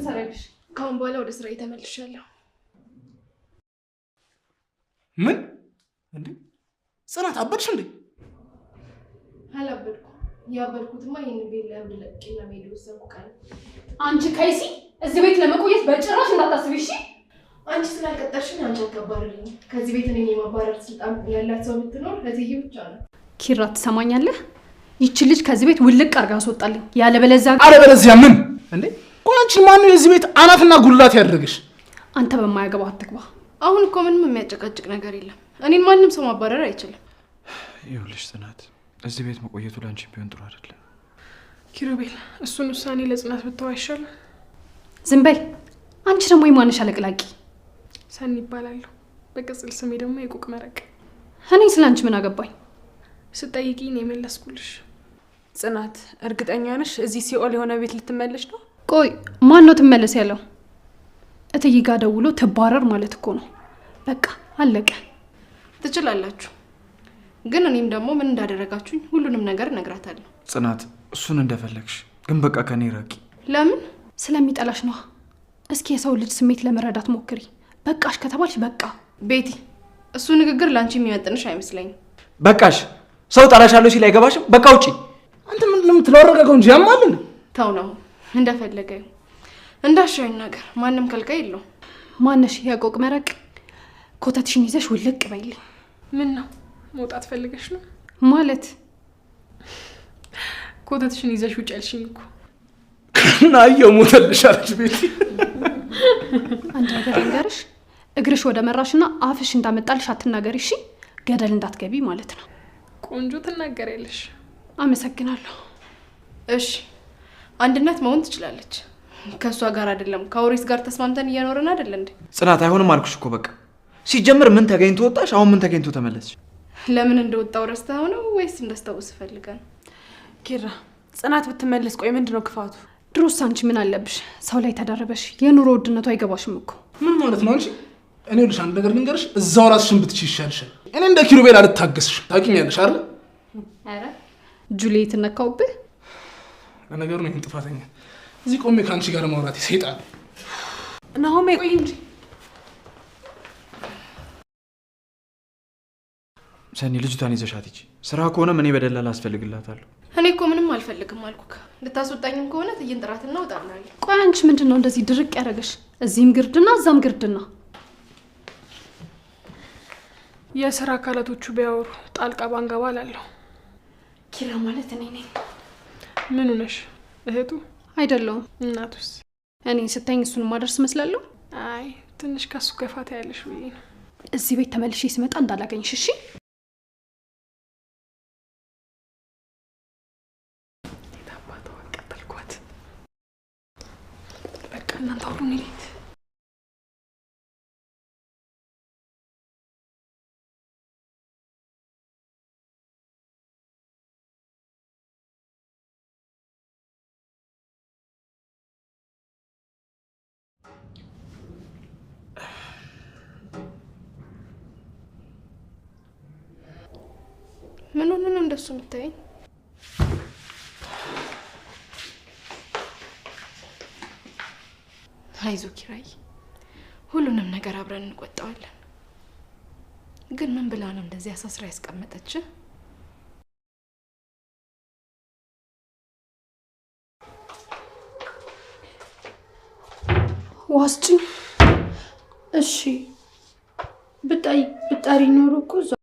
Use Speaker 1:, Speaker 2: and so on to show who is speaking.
Speaker 1: ትሰሪያለሽ?
Speaker 2: ከአሁን በኋላ ወደ ስራዬ ተመልሻለሁ።
Speaker 3: ምን እንዴ? ጽናት አበድሽ እንዴ?
Speaker 2: አላበድኩም። ያበድኩትማ ይህንን ቤት ለእብድ ለቅቄ ለመሄድ የወሰንኩ ቀን።
Speaker 1: አንቺ ከይሲ እዚህ ቤት ለመቆየት በጭራሽ እንዳታስቢ እሺ?
Speaker 2: አንቺ ስላልቀጠርሽኝ አንቺ አታባርሪኝም። ከዚህ ቤት እኔን የማባረር ስልጣን ያላት ሰው ብትኖር እትዬ ብቻ ነው።
Speaker 1: ኪራ ትሰማኛለህ? ይቺ ልጅ ከዚህ ቤት ውልቅ አድርጋ አስወጣልኝ። ያለበለዚያ
Speaker 3: አለበለዚያ ምን እንዴ? ቆይ አንቺን ማነው የዚህ ቤት አናትና ጉላት ያደረግሽ?
Speaker 1: አንተ በማያገባህ አትግባ።
Speaker 2: አሁን እኮ ምንም የሚያጨቃጭቅ ነገር የለም። እኔን ማንም ሰው ማባረር አይችልም።
Speaker 4: ይኸውልሽ ጽናት፣ እዚህ ቤት መቆየቱ ለአንቺ ቢሆን ጥሩ አይደለም።
Speaker 5: ኪሩቤል፣ እሱን ውሳኔ ለጽናት ብተው አይሻልም?
Speaker 1: ዝም በይ አንቺ። ደግሞ የማንሽ አለቅላቂ።
Speaker 5: ሰኒ ይባላለሁ። በቅጽል ስሜ ደግሞ የቁቅ መረቅ።
Speaker 1: እኔ ስለ አንቺ ምን አገባኝ?
Speaker 5: ስጠይቂኝ ነው የመለስኩልሽ።
Speaker 6: ጽናት፣ እርግጠኛ ነሽ እዚህ ሲኦል የሆነ ቤት ልትመለሽ ነው?
Speaker 1: ቆይ ማን ነው ትመለስ ያለው? እትዬ ጋ ደውሎ ትባረር ማለት እኮ ነው። በቃ አለቀ።
Speaker 2: ትችላላችሁ፣ ግን እኔም ደግሞ ምን እንዳደረጋችሁኝ ሁሉንም ነገር እነግራታለሁ።
Speaker 4: ጽናት፣ እሱን እንደፈለግሽ ግን በቃ ከኔ ራቂ።
Speaker 2: ለምን?
Speaker 1: ስለሚጠላሽ ነዋ። እስኪ የሰው ልጅ ስሜት ለመረዳት ሞክሪ። በቃሽ ከተባልሽ በቃ።
Speaker 2: ቤቲ፣ እሱ ንግግር ለአንቺ የሚመጥንሽ አይመስለኝም።
Speaker 4: በቃሽ። ሰው ጠላሻለሁ ሲል አይገባሽም? በቃ ውጪ።
Speaker 3: አንተ ምንድን ነው የምትለው? አረጋጋው እንጂ ያማል እንዴ?
Speaker 2: ተው ነው እንደፈለገ ይሁን፣ እንዳሻው ይናገር። ማንም ከልካይ የለውም።
Speaker 1: ማነሽ የቆቅ መረቅ? ኮተትሽን ይዘሽ ውልቅ በይልኝ።
Speaker 5: ምን ነው መውጣት ፈልገሽ ነው?
Speaker 1: ማለት
Speaker 5: ኮተትሽን ይዘሽ ውጭ ያልሽኝ እኮ።
Speaker 3: እና እየሞተልሻለች ቤቲ።
Speaker 1: አንድ ነገር ልንገርሽ፣ እግርሽ ወደ መራሽና አፍሽ እንዳመጣልሽ አትናገሪ እሺ? ገደል እንዳትገቢ ማለት ነው።
Speaker 5: ቆንጆ ትናገሪያለሽ።
Speaker 1: አመሰግናለሁ።
Speaker 2: እሺ አንድነት መሆን ትችላለች። ከእሷ ጋር አይደለም ከአውሬስ ጋር ተስማምተን እየኖርን አይደል እንዴ?
Speaker 4: ጽናት፣ አይሆንም አልኩሽ እኮ በቃ። ሲጀምር ምን ተገኝቶ ወጣሽ? አሁን ምን ተገኝቶ ተመለስሽ?
Speaker 2: ለምን እንደወጣው ረስተኸው ነው ወይስ እንዳስታውስ ፈልገህ ነው?
Speaker 6: ኪራ፣ ጽናት ብትመለስ ቆይ ምንድን ነው ክፋቱ?
Speaker 1: ድሮስ አንቺ ምን አለብሽ? ሰው ላይ ተደረበሽ። የኑሮ ውድነቱ አይገባሽም እኮ።
Speaker 3: ምን ማለት ነው አንቺ? እኔ ልሽ አንድ ነገር ልንገርሽ፣ እዛው ራስሽን ብትችይ ይሻልሻል። እኔ እንደ ኪሩቤል አልታገስሽም። ታውቂኛለሽ አይደል?
Speaker 1: ኧረ ጁሊየት ነካውብህ።
Speaker 3: ለነገሩ እኔ ጥፋተኛ እዚህ ቆሜ ከአንቺ ጋር ማውራት ሰይጣን።
Speaker 6: ናሆሜ ቆይ እንጂ።
Speaker 4: ሰኒ፣ ልጅቷን ይዘሻት ሂጂ። ስራ ከሆነም እኔ በደላላ አስፈልግላታለሁ።
Speaker 2: እኔ እኮ ምንም አልፈልግም አልኩክ። ልታስወጣኝም ከሆነ ትይን ጥራትና እወጣለሁ።
Speaker 1: ቆይ አንቺ ምንድን ነው እንደዚህ ድርቅ ያደረገሽ? እዚህም ግርድና እዛም ግርድና።
Speaker 5: የስራ አካላቶቹ ቢያወሩ ጣልቃ ባንገባ እላለሁ።
Speaker 1: ኪራ ማለት እኔ ነኝ።
Speaker 5: ምኑ ነሽ? እህቱ?
Speaker 1: አይደለሁም።
Speaker 5: እናቱስ?
Speaker 1: እኔ ስታይኝ እሱን ማደርስ እመስላለሁ?
Speaker 5: አይ ትንሽ ከሱ ገፋት ያለሽ ብዬ ነው።
Speaker 1: እዚህ ቤት ተመልሼ ስመጣ እንዳላገኝሽ እሺ?
Speaker 5: አባቷ አቃጠልኳት። በቃ እናንተ አውሩ፣ እኔ ልሂድ።
Speaker 2: ምን ሆነ ነው እንደሱ የምታየኝ? አይዞህ ኪራይ፣ ሁሉንም ነገር አብረን እንቆጠዋለን። ግን ምን ብላ ነው እንደዚህ አሳስራ ያስቀመጠች?
Speaker 1: ውሃ ስጭኝ።
Speaker 7: እሺ ብጠሪ ኖሮ እኮ